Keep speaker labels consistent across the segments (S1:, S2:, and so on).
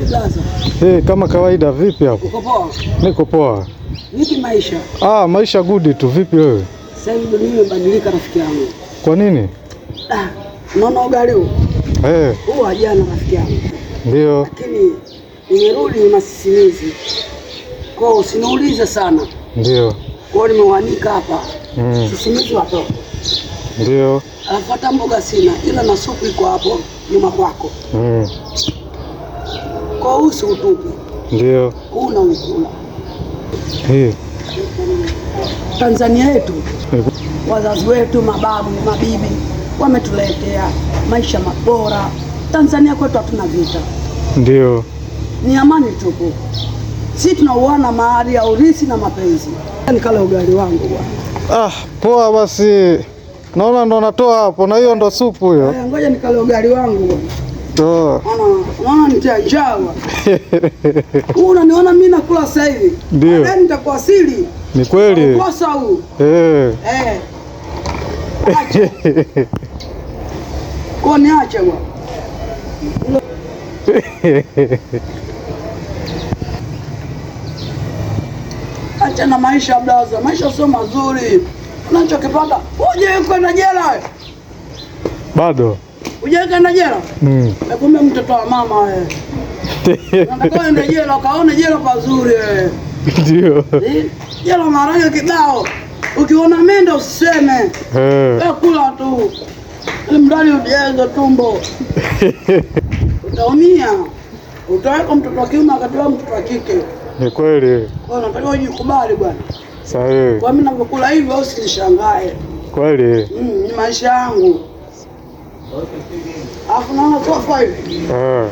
S1: Blaza?
S2: Hey, kama kawaida vipi hapo?
S1: Uko poa?
S2: Niko poa.
S1: Vipi maisha?
S2: Ah, maisha good tu. Vipi wewe?
S1: Sasa hivi dunia imebadilika rafiki yangu.
S2: Kwa nini?
S1: Ah, unaona ugali huu?
S2: Eh,
S1: Huu wa jana rafiki yangu.
S2: ndio.
S1: Lakini nimerudi una sisimizi. Kwa hiyo usiniulize sana.
S2: Ndio.
S1: Kwa hiyo nimeuanika hapa.
S2: Mm.
S1: Sisimizi watoto.
S2: Ndio.
S1: Alafu hata mboga sina, ila na supu iko hapo nyuma kwako. Kwa hiyo usiutupe.
S2: Ndio.
S1: Huu unaukula.
S2: Hey.
S1: Tanzania yetu wazazi wetu, mababu, mabibi wametuletea maisha mabora. Tanzania kwetu hatuna vita,
S2: Ndio.
S1: ni amani tupu. Si tunauana mahali ya urithi na mapenzi. Nikale ugali wangu bwana.
S2: Ah, poa basi. Naona ndo natoa hapo na hiyo ndo supu hiyo.
S1: Haya, ngoja nikale ugali wangu bwana.
S2: Oh.
S1: Unaona nitia njaa bwana. Huu unaniona mimi nakula sasa hivi.
S2: Ndio.
S1: Baadaye nitakuwa sili.
S2: Ni kweli.
S1: Kosa huu.
S2: Eh.
S1: Eh. Acha. Kwa niache bwana. Acha na maisha blaza, maisha sio mazuri. Unachokipata uje kwenda jela,
S2: Bado.
S1: uje kwenda jela.
S2: Mm.
S1: Kumbe mtoto wa mama wewe. Unataka uende jela ukaone jela pazuri wewe.
S2: Ndio.
S1: Eh? Jela maharage kibao. Ukiona mende usiseme.
S2: Eh.
S1: Wewe kula tu. Ili mradi ujaze tumbo. Utaumia. Utaweka mtoto wa kiume akatoa mtoto wa kike.
S2: Ni kweli.
S1: Kwa hiyo unatakiwa ujikubali bwana.
S2: Sahihi.
S1: Kwa mimi ninavyokula hivyo usinishangae.
S2: Kweli.
S1: Ni maisha yangu. Alafu naona sofa hivi
S2: Eh.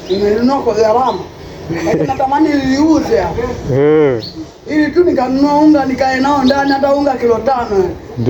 S1: nimenunua kwa gharama, lakini natamani niliuze hapa
S2: Eh.
S1: ili tu nikanunua unga nikae nao ndani, hata unga kilo 5.
S2: Ndio.